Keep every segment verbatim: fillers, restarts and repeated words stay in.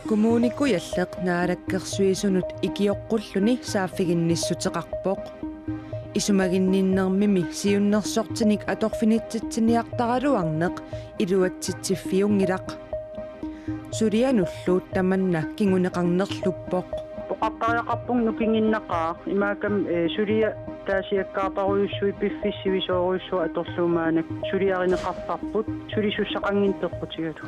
Kommune Kujalleq Naalakkersuisunut ikioqqulluni saaffiginnissuteqarpoq. Isumaginninnermimi siunnersortinik atorfinitsitsiniartaraluarneq iluatsitsiffiunngilaq. Sulianullu tamanna kinguneqarnerluppoq. Oqartariaqarpunga nukinginnaqaaq, imaakkami, eh, suliat taasiakkaarparujussuit piffissaq sivisoorujussuaq atorlugu maannakkut suliarineqartarput sulisussaqannginneq peqqutigalugu.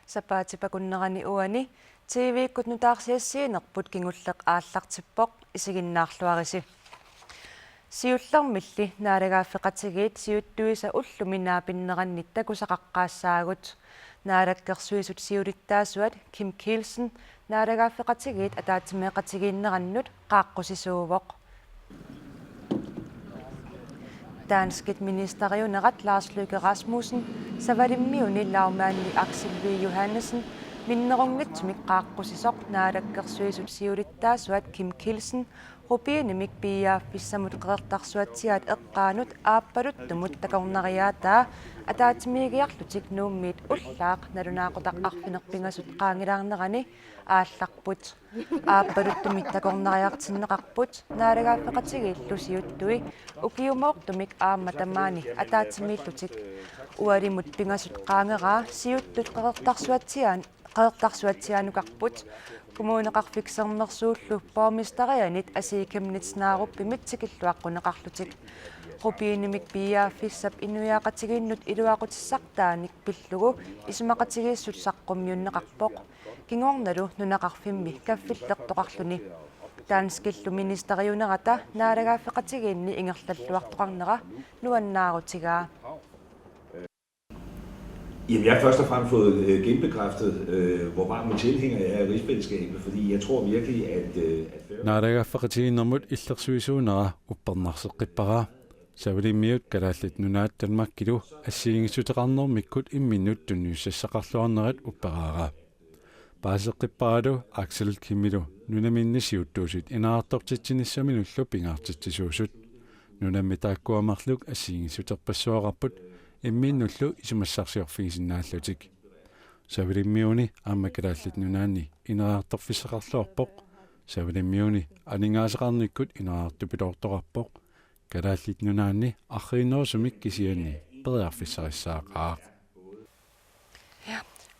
Sapaatip akunnerani uani T V-kkut nutaarsiassiinerput kingulleq aallartippoq, isiginnaarluarisi. Siullermilli naalagaaffeqatigiit siuttuisa ullumi naapinneranni takusaqaqqaassaagut. Naalakkersuisut siulittaasuat Kim Kielsen naalagaaffeqatigiit ataatsimeeqatigiinnerannut qaaqqusisuuvoq. Danskit ministeriunerat Lars Løkke Rasmussen, Savalimmiuni lagmandi Aksel V. Johannesen minnerunngitsumik qaaqqusisoq naalakkersuisut siulittaasuat Kim Kielsen rubinimik piiaaffissamut qeqertarsuatsiaat eqqaanut aappaluttumut takornariaataa ataatsimiigiarlutik Nuummiit ullaaq nalunaaqutaq arfineq-pingasut qaangilaarnerani aallarput. Aappaluttumik takornariartinneqarput naalagaaffeqatigiillu siuttui ukiumoortumik aamma tamaani ataatsimiillutik. Ualimut pingasut qaangeraa siuttut qeqertarsuatsiaan-, qeqertarsuatsiaanukarput. Kommuneqarfik Sermersuullu borgmesterianit Asii Chemnitz Narupimit tikilluaqquneqarlutik. Rubinimik piiaaffissap inuiaqatigiinnut iluaqutissartaanik pillugu isumaqatigiissut saqqummiunneqarpoq. Kingornalu nunaqarfimmi kaffillertoqarluni. Danskillu ministeriunerata naalagaaffeqatigiinni ingerlalluartoqarnera nuannaarutigaa. Jamen, jeg har først og fremmest fået øh, genbekræftet, øh, hvor varm en tilhænger jeg er af rigsfællesskabet, fordi jeg tror virkelig, at, øh, at Færøerne Naalagaaffeqatigiinnermut illersuisuunera uppernarseqqipparaa. Savalimmiut Kalaallit Nunaat Danmarkilu assigiinngissuteqarnermikkut imminnut tunniussassaqarluarnerat upperaara. Paaseqqipparalu Aksel Kimilu nunaminni siuttuusut ineriartortitsinissaminullu pingaartitsisuusut. Nunammi taakkua marluk assigiinngitsuterpassuaqarput imminnullu isumassarsiorfigisinnaallutik. Savalimmiuni aamma Kalaallit Nunaanni ineriartorfissaqarluarpoq. Savalimmiuni aningaasaqarnikkut ineriartupiloortoqarpoq. Kalaallit Nunaanni arriinnerusumik kisianni periarfissarissaaqaaq.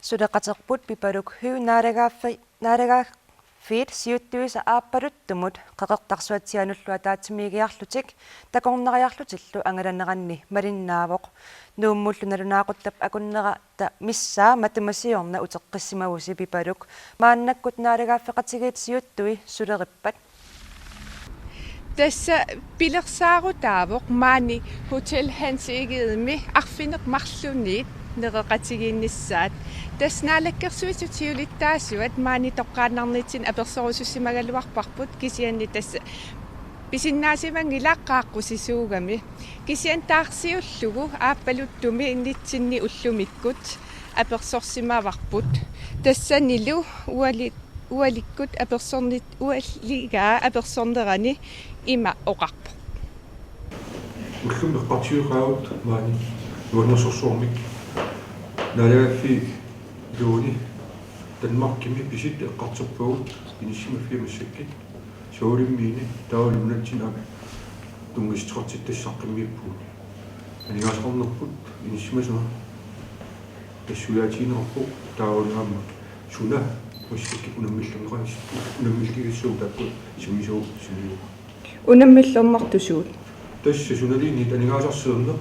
Suleqaterput Pipaluk Høegh naalagaaffi-, naalagaaffiit siuttuisa aappaluttumut qeqertarsuatsiaanullu ataatsimiigiarlutik takornariarlutillu angalaneranni malinnaavoq. Nuummullu nalunaaquttap akunnera ta missaa matamasiorna uteqqissimavusi Pipaluk. Maannakkut naalagaaffeqatigiit siuttui sulerippat? Tassa pilersaarutaavoq maani Hotel Hans Egedemi arfineq-marlunniit nereqatigiinnissaat. Tassa Naalakkersuisut siulittaasuat maani toqqaannarnitsinni apersorusussimagaluarparput, kisianni tassa pisinnaasimanngilaq qaaqqusisuugami. Kisianni taarsiullugu aappaluttumi nitsinni ullumikkut apersorsimavarput. Tassanilu uali-, ualikkut apersornit-, ualigaa apersornerani ima oqarpoq: Ullumi eqqartueqaagut maani nuannersorsuarmik. Naalagaaffiit iluanni Danmarkimi pisut eqqartorpagut inissimaffia massakkut. Savalimmiuni taavalu nunatsinni aamma tunngassuteqartitta saqqummippugut. Aningaasaqarnerput inissisimasut nassuiaatigineqarpoq, taavalu aamma suna massakkut unammillernera-, unammilligassaagut taakku sammisooq saniuvoq. Unammillernartusugut? Tassa sunaluunniit aningaasarsiorneq,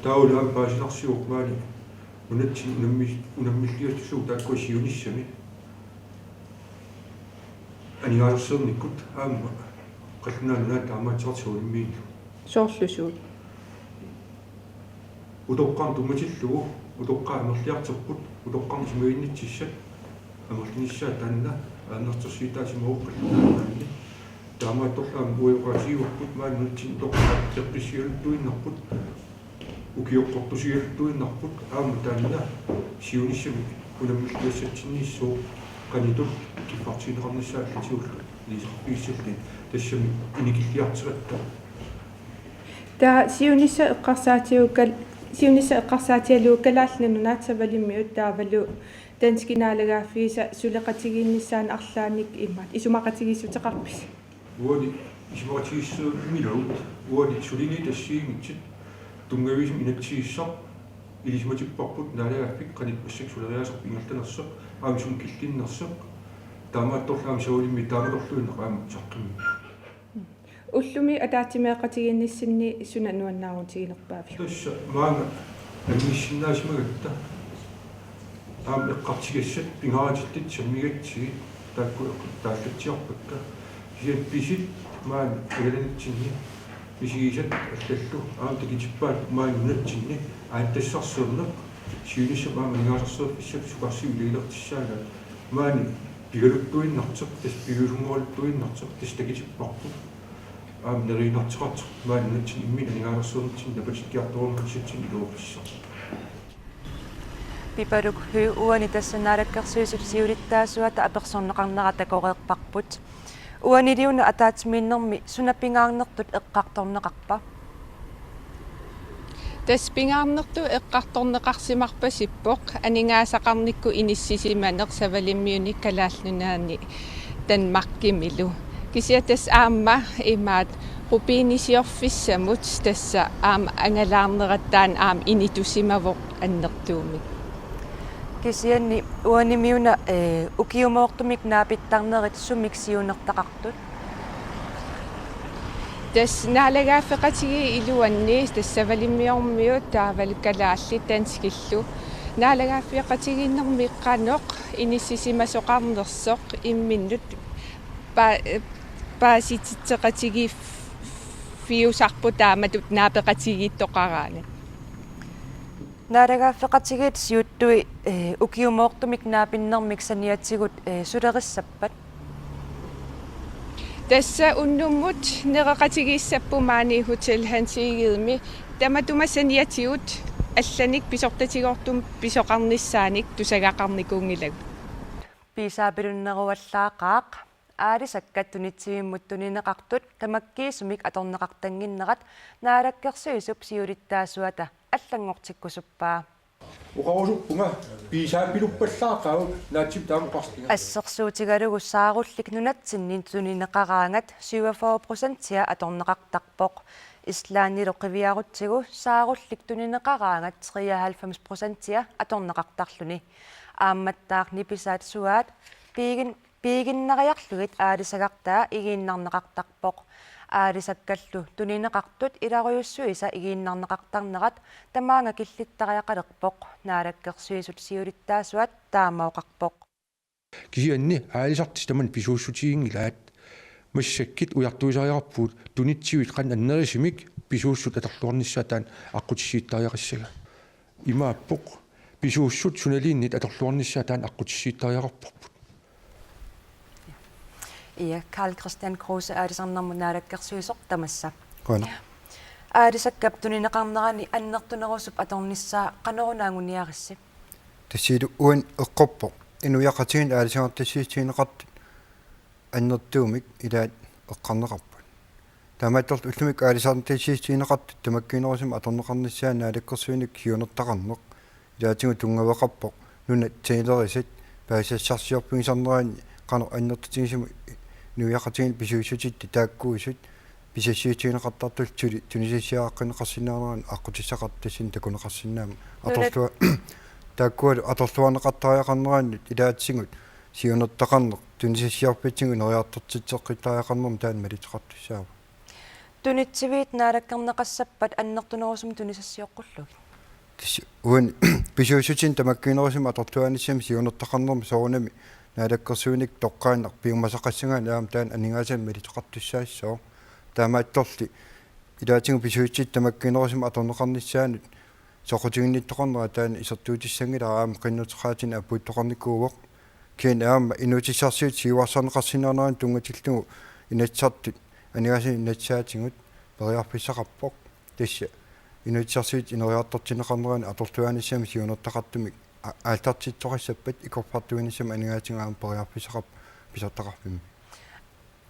taavalu aamma paasinarsivoq maani nunatsinni unammi-, unammilligassaagut taakkua siunissami. Aningaasarsiornikkut aamma qallunaat nunaat taamaattoqartut Savalimmiinnaat. Soorlu suut? Utoqqarnut tunngatillugu, utoqqaat amerliartorput, utoqqarnut isumaginnitsissat amerlinissaat taanna ajornartorsiutaasimavoq qallunaat nunaanni. Taamaattorli aamma uagut oqaatigivarput maani nunatsinni utoqqaat peqqissigaluttuinnarput, ukioqqortusigaluttuinnarput, aamma taanna siunissami unammilligassatsinniissaaq qanoq ittoq kiffartuunneqarnissaa allatigullu. Ilisarpiissallutik tassami inikilliarteratta. Taava siunissaq eqqarsaatigalugu kal-, siunissaq eqqarsaatigalugu Kalaallit Nunaat Savalimmiut taavalu danskit naalagaaffiisa suleqatigiinnissaannut arlaannik imaat isumaqatigiissuteqarpisi? Uani isumaqatigiissumiluunniit uani suliniut assigiinngitsut tunngaviusumik inatsisissaq ilisimatipparput naalagaaffik qanoq massakkut suleriaaserput ingerlanersoq aamma sumut killinnersoq. Taamaattorli aamma Savalimmiut taamatorluinnaq aamma saqqummiupput. Ullumi ataatsimeeqatigiinnissinni suna nuannaarutiginerpaavigit? Tassa maanga annissinnaasimagatsigit aamma eqqartugassat pingaartitaatit sammigatsigit taakku eqqartaallatsiarpakka. Kisianni pisut maani angalanitsinni misigisat allallu aamma takutippaat maani nunatsinni aatsitassarsiorneq siunissami aamma aningaasarsiorfissap sukarsuup iligilertussaagaat maani pigaluttuinnartoq tassa piviusunngoraluttuinnartoq tassa takutipparput. Aamma neriinnartoqartoq maani nunatsinni imminut aningaasarsiornitsinni napatikkiartorujussuarnitsinni iluaqutissaq. Pipaluk Høegh uani tassa Naalakkersuisut siulittaasuata apersorneqarnera takoreerparput. Uaniliuna ataatsimiinnermi suna pingaarnertut eqqartorneqarpa? Tassa pingaarnertut eqqartorneqarsimarpasippoq aningaasaqarnikkut inissisimaneq Savalimmiuni Kalaallit Nunaanni Danmarkimilu. Kisianni tassa aamma imaat rubinisiorfissamut tassa aamma angalaarnerat taanna aamma initusimavoq annertuumik. Kisianni uanimiuna, eh, ukiumoortumik naapittarnerit sumik siunertaqartut? Tassa naalagaaffeqatigiit iluanni tassa Savalimmiormiut taavalu kalaallit danskillu naalagaaffeqatigiinnermi qanoq inissisimasoqarnersoq imminnut pa-, paasititseqatigiiffiusarput taamatut naapeqatigiittoqaraangat. Naalagaaffeqatigiit siuttui, eh, ukiumoortumik naapinnermik saniatigut, eh, sulerissappat? Tassa unnummut nereqatigiissapput maani Hotel Hans Egedemi tamatuma saniatigut allanik pisortatigoortumik pisoqarnissaanik tusagaqarnikuunngilagut. Piisaapilunneruallaaqaaq. Aalisakkat tunitsivimmut tunineqartut tamakkiisumik atorneqartannginnerat Naalakkersuisup siulittaasuata allanngortikkusuppaa. Oqarusuppunga piisaapiluppallaaqaaq, naatsumik taama oqarlunga. Assersuutigalugu saarullik nunatsinni tunineqaraangat syvogfyrre procentia atorneqartarpoq. Islandilu qiviarutsigu saarullik tunineqaraangat treoghalvfems procentia atorneqartarluni. Aammattaaq nipisaat suaat piigin-, piiginnariarlugit aalisagartaa igiinnarneqartarpoq. Aalisakkallu tunineqartut ilarujussuisa igiinnarneqartarnerat tamaanga killittariaqalerpoq, Naalakkersuisut siulittaasuat taama oqarpoq. Kisianni aalisartut tamanna pisuussutiginngilaat. Massakkut ujartuisariaqarpugut tunitsivit qanoq annerusumik pisuussut atorluarnissaat taanna aqqutissiuuttariaqassagaa. Imaappoq pisuussut sunaluunniit atorluarnissaat taanna aqqutissiuuttariaqarparput. Ia, Karl-Kristian Kruse, aalisarnermut Naalakkersuisoq, tamassa. Qujanaq. Aalisakkap tunineqarnerani annertunerusup atornissaa qanoruna anguniarissi? Tassanilu uani eqqorpoq inuiaqatigiinni aalisagartassiissutigineqartut annertuumik ilaat eqqarneqarput. Taamaattorli ullumikkut aalisagartassiissutigineqartut tamakkiinerusumik atorneqarnissaat naalakkersuinermik siunertaqarneq ilaatigut tunngaveqarpoq nunat talerissat paasisassarsiorfigisarneranni qanoq annertutigisumik inuiaqatigiinni pisuussutitta taakkuusut pisassiissutigineqartartullu tuli tunisassiaqqinneqarsinnaanerannut aqqutissaqartut tassani takuneqarsinnaammat. Nunat- Atorlua-, taakkualu atorluarneqartariaqarnerannut ilaatigut siunertaqarneq tunisassiorfitsigut ineriartortitseqqittariaqarnermut taanna malitseqartussaavoq. Tunitsiviit naalakkerneqassappat annertunerusumik tunisassiorlugu. Tassa uani pisuussutinik tamakkiinerusumik atorluarnissamik siunertaqarnermi soorunami naalakkersuinikkut toqqaannaq piumasaqassagaanni aamma taanna aningaasanik malitseqartussaassooq. Taamaattorli ilaatigut pisuussutinik tamakkiinerusumik atorneqarnissaanut soqutiginnittoqarnera taanna isertuutissanngilara aamma qinnuteqaatinik apuuttoqarnikuuvoq. Kisianni aamma inuutissarsiutit siuarsarneqarsinnaanerannut tunngatillugu Inatsisartut aningaasanik inatsisaatigut periarfissaqarpoq. Tassa inuutissarsiutit ineriartortinneqarneranni atorluarnissamik siunertaqartumik a-, aallartittoqassappat ikorfartuinissamut aningaasatigut aamma periarfissaqarpoq pisortaqarfimmi.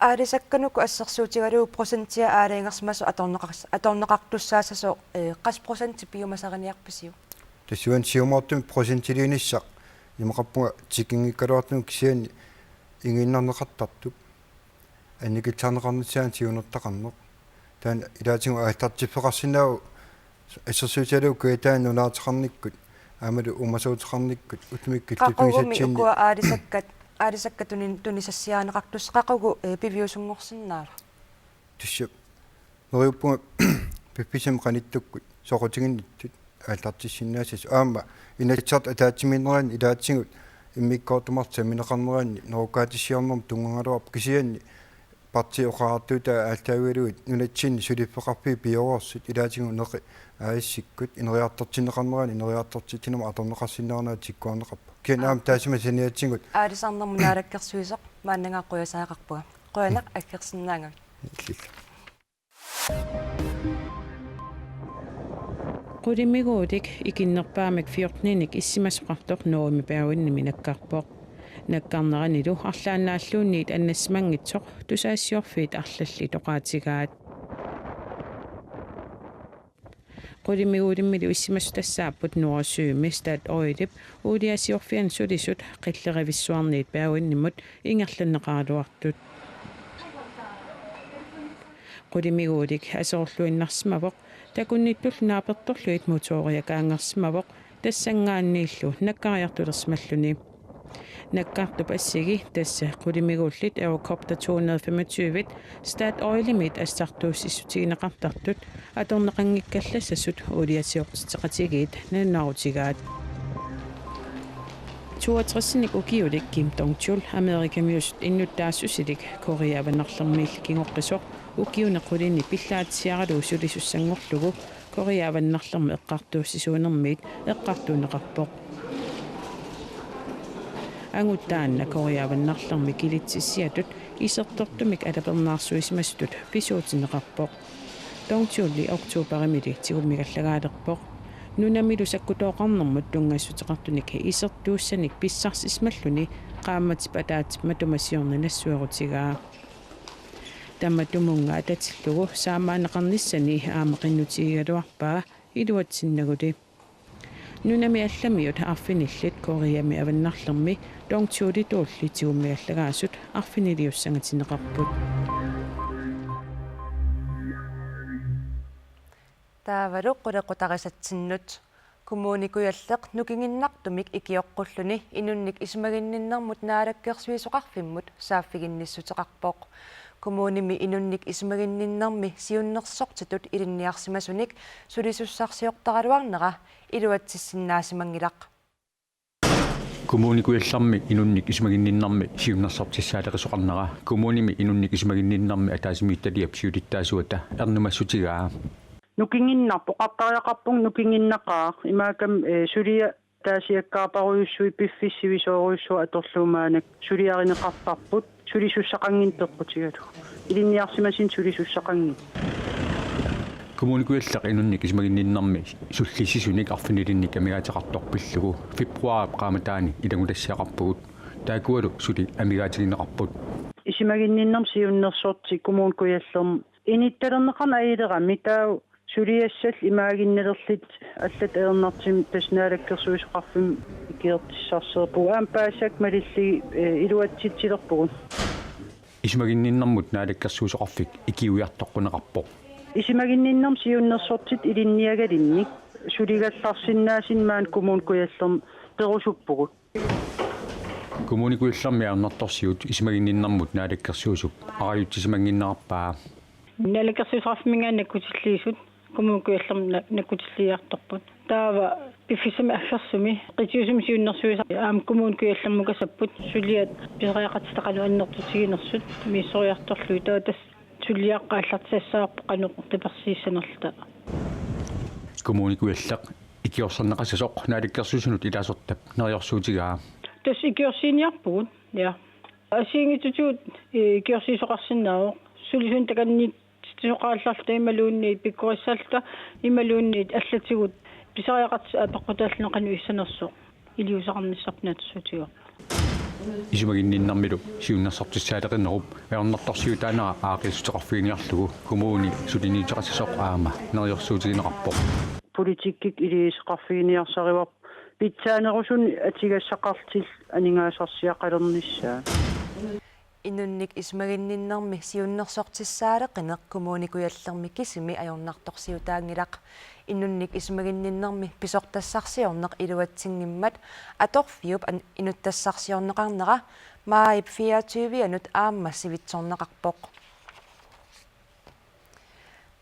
Aalisakkanut assersuutigalugu procentia aalajangersimasoq atorneqars-, atorneqartussaassasoq, eh, qassit procenti piumasariniarpisiuk? Tassuuna siumoortumik procentiliinissaq imaqarpunga tikinngikkaluartumik kisianni ingiinnarneqartartup annikillisaarneqarnissaanut siunertaqarneq. Taanna ilaatigut aallartiffeqarsinnaavoq assersuutigalugu Kujataani nunaateqarnikkut aammalu uumasuuteqarnikkut ullumikkut Qaqugumi killiffeqarnissatsinnit. Ukua aalisakkat, aalisakkat tunin-, tunisassiarineqartussat qaqugu, eh, piviusunngorsinnaava? Tassa neriuppunga piffissami qanittukkut soqutiginnittut aallartissinnaassasoq aamma Inatsisartut ataatsimiinneranni ilaatigut immikkoortumartut sammineqarneranni nerukkaatissiornermut tunngagaluarpoq kisianni partiit oqariartuutaat aallaavigalugit nunatsinni suliffeqarfiit pioreersut ilaatigut Neqi A/S-ikkut ineriartortinneqarnerani ineriartortitsinermut atorneqarsinnaanera tikkuarneqarpoq. Kisianni aamma Aap. Taassuma saniatigut Aalisarnermut naalakkersuisoq maannangaaq qujasariaqarpunga. Qujanaq aggersinnaagavit. Illillu. Qulimiguulik ikinnerpaamik fjorteninik issimasoqartoq Norgemi Bergenimi nakkarpoq. Nakkarneranilu arlaannaalluunniit annassimanngitsoq tusagassiorfiit arlallit oqaatigaat. Qulimiguulimmilu issimasut tassaapput Nordsømi Statoilip uuliasiorfianut sulisut qillerivissuarniit Bergenimut ingerlanneqaraluartut. Qulimiguulik aserorluinnarsimavoq, takunnittullu naapertorlugit motoria kaanngersimavoq, tassanngaanniillu nakkariartulersimalluni. Nakkartup assigi tassa qulimiguullit Eurocopter to hundrede femogtyve Statoilimit assartuussissutigineqartartut atorneqanngikkallassasut uuliasiortitseqatigiit nalunaarutigaat. Toogtresinik ukiulik Kim Dong-chul Amerikamiusut innuttaassusilik Korea Avannarlermiilli kingoqqisoq ukiuni qulini pillaatisiaralugu sulisussanngorlugu Korea Avannarlermi eqqartuussisuunermiit eqqartuunneqarpoq. Angut taanna Korea Avannarlermi kilitsissiatut isertortumik alapernaarsuisimasutut pisuutinneqarpoq. Dong-chuli oktoberimili tigummigallagaalerpoq. Nunamilu sakkutooqarnermut tunngassuteqartunik isertuussanik pissarsisimalluni qaammatip ataatsip matuma siorna nassuerutigaa. Tamatumunnga atatillugu saammaanneqarnissani aamma qinnutigigaluarpaa iluatsinnaguli. Nunami allamiut arfinillit Koreami Avannarlermi Dong-chulituulli tigummigallagaasut arfiniliussangatinneqarput. Taavalu qulequtarisatsinnut. Kommune Kujalleq nukinginnartumik ikioqqulluni inunnik isumaginninnermut naalakkersuisoqarfimmut saaffiginnissuteqarpoq. Kommunimi inunnik isumaginninnermi siunnersortitut ilinniarsimasunik sulisussarsiortaraluarnera iluatsissinnaasimanngilaq. Kommune Kujallermi inunnik isumaginninnermi siunnersortissaalerisoqarnera kommunimi inunnik isumaginninnermi ataatsimiititaliap siulittaasuata ernumassutigaa. Nukinginnarpoq, oqartariaqarpunga nukinginnaqaaq, imaakkami, eh, suliat ataasiakkaarparujussuit piffissaq sivisoorujussuaq atorlugu maannakkut suliarineqartarput, sulisussaqannginnaq peqqutigalugu. Ilinniarsimasunik sulisussaqannginnaq. Kommune Kujalleq inunnik isumaginninnermi sullissisunik arfinilinnik amigaateqartoq pillugu februaarip qaammataani ilanngutassiaqarpugut. Taakkualu suli amigaatigineqarput. Isumaginninnermi siunnersorti Kommune Kujallermi inittalerneqarneq ajulerami taava suliassallu imaaginnalerlutik allatut ajornartumik tassa naalakkersuisoqarfimmut ikiortissarsiorpugut. Aamma paasisakka malillugit, eh, iluatsitsilerpugut. Isumaginninnermut naalakkersuisoqarfik ikiuiartoqquneqarpoq. Isumaginninnermi siunnersortitut ilinniagalinnik suligallarsinnaasunik maani Kommune Kujallermi perusuppugut. Kommune Kujallermi ajornartorsiut isumaginninnermut naalakkersuisup arajutsisimannginnerarpaa. Naalakkersuisoqarfimminngaanniit nakkutilliisut Kommune Kujallermi na-, nakkutilliiartorput. Taava piffissami aggersumi qitiusumi siunnersuisa aamma Kommune Kujallermukasapput suliat pisariaqartitat qanoq annertutiginersut misissuiartorlugit, taava tassa suliaqqat aallartisassaavoq qanoq tapersiissanerluta. Kommune Kujalleq ikiorserneqassasoq naalakkersuisunut ilaasortap neriorsuutigaa. Tassa ikiorsiiniarpugut, ja. Assigiinngitsutigut, eh, ikiorsiisoqarsinnaavoq. Sulisunik takannitsisoqarallarluta imaluunniit pikkorissaalluta imaluunniit allatigut pisariaqartitaq apeqqutaalluni qanoq issanersoq iliuuseqarnissarput naatsorsuutigaarput. Isumaginninnermilu siunnersortissaaleqinerup ajornartorsiutaanera aaqqissuuteqarfiginiarlugu kommuni suliniuteqassasoq aamma neriorsuutigineqarpoq. Politikkikkut iliuuseqarfiginiarsarivarput pitsaanerusunik atugassaqarlutillu aningaasarsiaqalernissaat. Inunnik isumaginninnermi siunnersortissaaleqineq Kommune Kujallermi kisimi ajornartorsiutaanngilaq. Inunnik isumaginninnermi pisortassarsiorneq iluatsinngimmat atorfiup an-, inuttassarsiorneqarnera maajip fireogtyve-anut aamma sivitsorneqarpoq.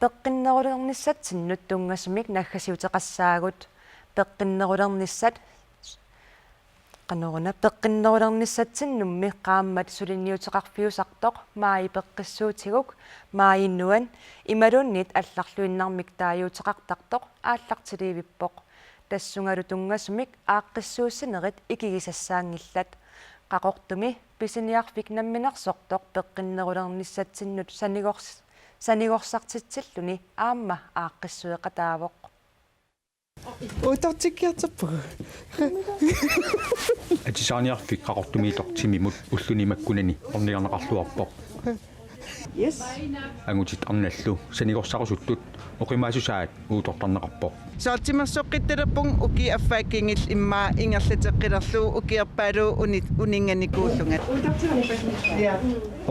Peqqinnerulernissatsinnut tunngasumik naggasiuteqassaagut. Peqqinnerulernissat, qanoruna, peqqinnerulernissatsinnummi qaammat suliniuteqarfiusartoq maaji peqqissuutiguk maajinuan imaluunniit allarluinnarmik taaguuteqartartoq aallartiliivippoq. Tassungalu tunngasumik aaqqissuussinerit ikigisassaanngillat. Qaqortumi pisiniarfik namminersortoq peqqinnerulernissatsinnut sanigors-, sanigorsartitsilluni aamma aaqqissueqataavoq. Uuttortikkiartorpugut. Atisaarniarfik Qaqortumiittoq timimut ulluni makkunani ornigarneqarluarpoq. Yes. Angutit arnallu sanigorsarusuttut oqimaassusaat uuttortarneqarpoq. Soorlu timersoqqittalerpugut ukiup affaa kingulleq immaqa ingerlateqqilerlugu ukiorpaaluit uni-, uninnganikuullunga.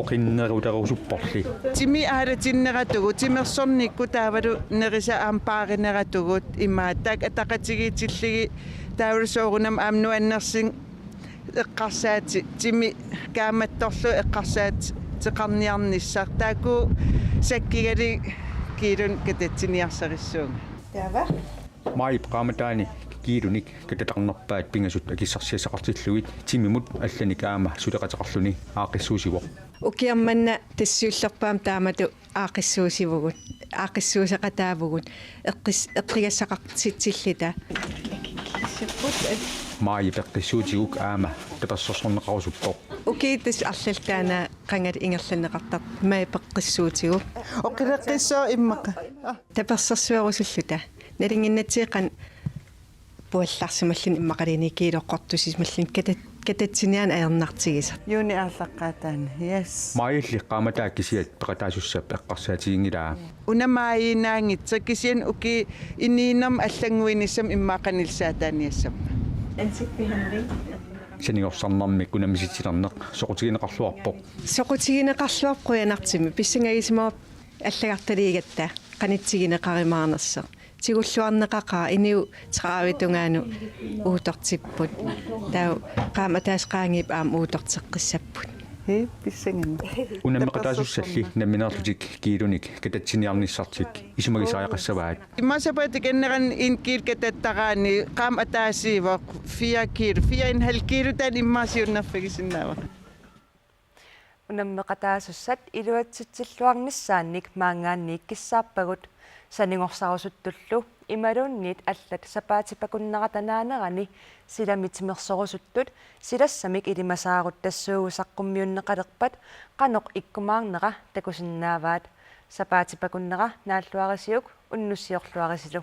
Oqinnerulerusupporli. Timi aalatinneratugut, timersornikkut taavalu nerisat aamma paarineratugut, imaattoq ataqatigiitillugit taavalu soorunami aamma nuannersunik eqqarsaati-, timi kaammattorlugu eqqarsaateqarniarnissaq. Taakku sakkigalugit kiilunik katatsiniarsarissuunga. Taava? Maajip qaammataani kiilunik katataqarnerpaat pingasut akissarsiassaqartillugit timimut allanik aamma suleqateqarluni aaqqissuussivoq. Ukioq manna tassa siullerpaamik taamatut aaqqissuussivugut, aaqqissuusseqataavugut, eqqis-, eqqigassaqartitsilluta. Maaji peqqissuutiguk aamma tapersersorneqarusuppoq. Ukiut tassa arlallit taanna qangali ingerlanneqartartut maaji peqqissuutiguk. Oqileqqissooq immaqa. Tapersersuerusulluta. Nalunnginnatsigu qanoq puallarsimalluni immaqaluunniit kiiloqqortusisimalluni katat-, katatsiniaaneq ajornartigisartoq. Juunip aallaqqaataani, yes. Maajilli qaammataa kisiat peqataasussap eqqarsaatiginngilaa. Una maajiinnaanngitsoq kisianni ukiup inuunermi allannguinissamut immaqa qanillisaataaniassammat. Sanigorsaarnermik unammisitsilerneq soqutigineqarluarpoq. Soqutigineqarluarpoq qujanartumik. Pissangagisimavoq allagartaliigatta qanitsigineqarumaarnersoq. Tigulluarneqaqaaq, inuit tredive tungaanut uuttortipput. Taava qaammat ataaseq qaangiuppat aamma uuttorteqqissapput. Hee, pissanganaq. Unammeqataasussalli nammineerlutik kiilunik katatsiniarnissartik isumagisariaqassavaat. Immaqa sapaatip akunnerani en kilo katattaraanni qaammat ataasiivoq fire kilo, fire en halv kilo taanna immaqa siunnerfigisinnaavara. Unammeqataasussat iluatsitsilluarnissaannik maanngaanniit kissaappagut. Sanigorsarusuttullu imaluunniit allat sapaatip akunnerata naanerani silami timersorusuttut silassamik ilimasaarut tassuugu saqqummiunneqalerpat qanoq ikkumaarnera takusinnaavaat. Sapaatip akunnera naalluarisiuk, unnussiorluarisilu.